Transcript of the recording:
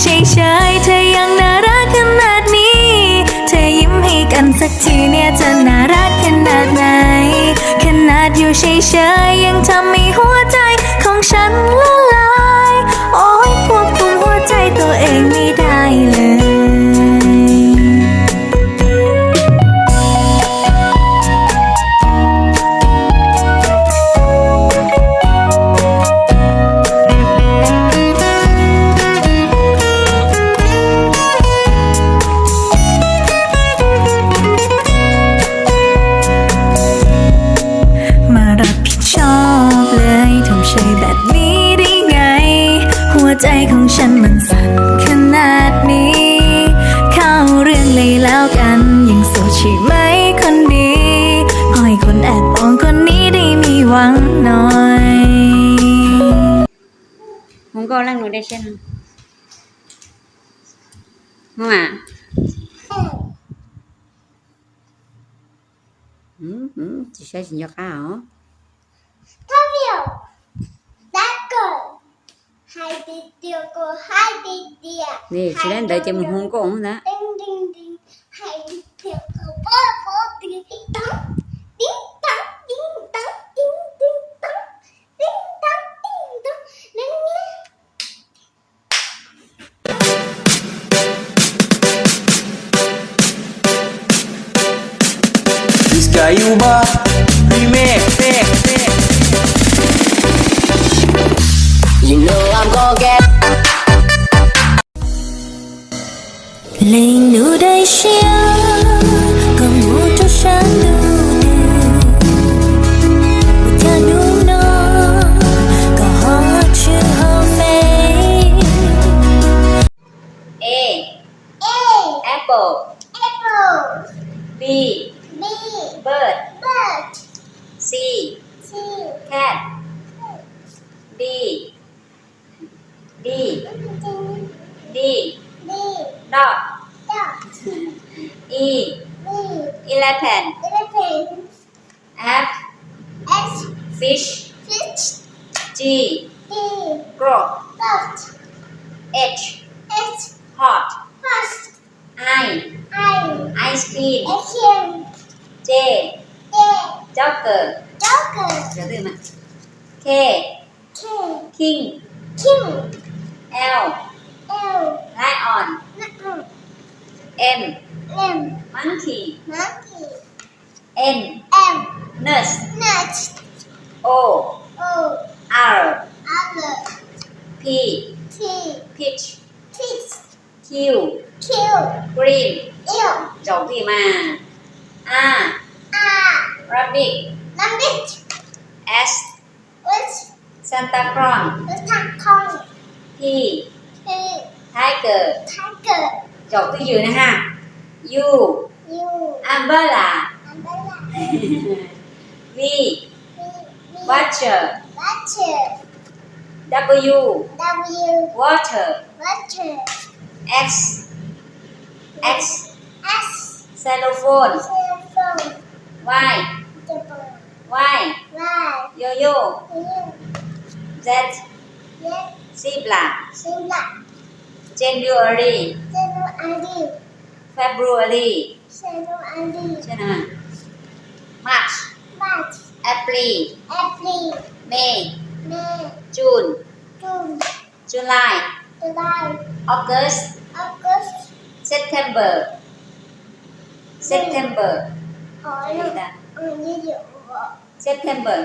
เฉยๆ เธอยังน่ารักขนาดนี้ เธอยิ้มให้กันสักทีเนี่ยจะน่ารักขนาดไหน ขนาดอยู่เฉยๆ ยังทำให้หัวใจของฉันละลาย โอ๊ย ควบคุมหัวใจตัวเองไม่ได้เลย มารับผิดชอบเลย ทำเฉยแบบนี้ได้ไง หัวใจของฉันมันสั่นขนาดนี้ เข้าเรื่องเลยแล้วกัน ยังโสดใช่ไหมคนดี ขอให้คนแอบมองคนนี้ได้มีหวังหน่อย Hmoob nkauj leej nus dej siab no. Hmoob a. Tsis saib tsis nco qab os. Tsis dab ntawd ces mus hu nkauj ntag. Leej nus dej siab, koj mus rau sab ntuj twg? Ua cas hnub no koj ho tsis ho fej? A, apple. B, bird. C, cat. D, D, D, dog. E, elephant. F, fish. G, goat. H, hot. I, ice cream. J, joker. K, king. L, lion. M, monkey. N, nurse. O, owl. P, peach. Q, green. Zaum twj ywm mas. R, rabbit. S, Santa Claus. T, tiger. Zaum twj ywm na ha. U, umbrella. V, watcher. W, water. X, X, xylophone. Y, y, yo-yo. Z, zebra. January, February. March, April. May, June. July, August. September, September. September.